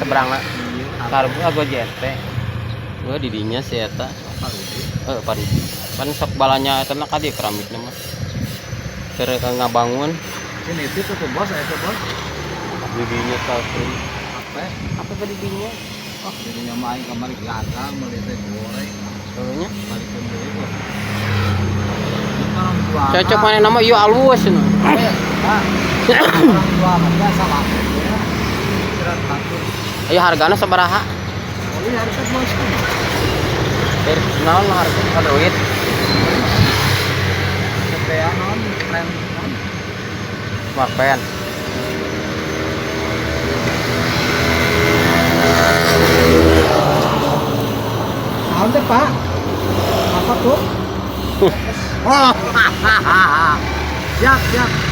Seberangna. Karbu ago JT. Gua di dinya si eta. Eh, Parudi. Pan sok balanya eta mah ka dieu keramikna mah. Keur ngabangun Ini itu tuh bos, itu bos. Di dinya tah. Apa? Apa tadi dinya? Oh, jadinya mah aing kamari gagal meuli teh goreng. Soalnya Balikeun deui bos. Ini orang jualan. Cocok mana nama ieu alus cenah. Eh, Pak. Orang jualan biasa lah. Ya. Kira takut. Ayo hargana sabaraha? Oh, iya harga bos. Dari naon harga duit? Setea non, keren non. Smartpen. Naon teh, Pak? Apa tuh? Oh, siap, siap.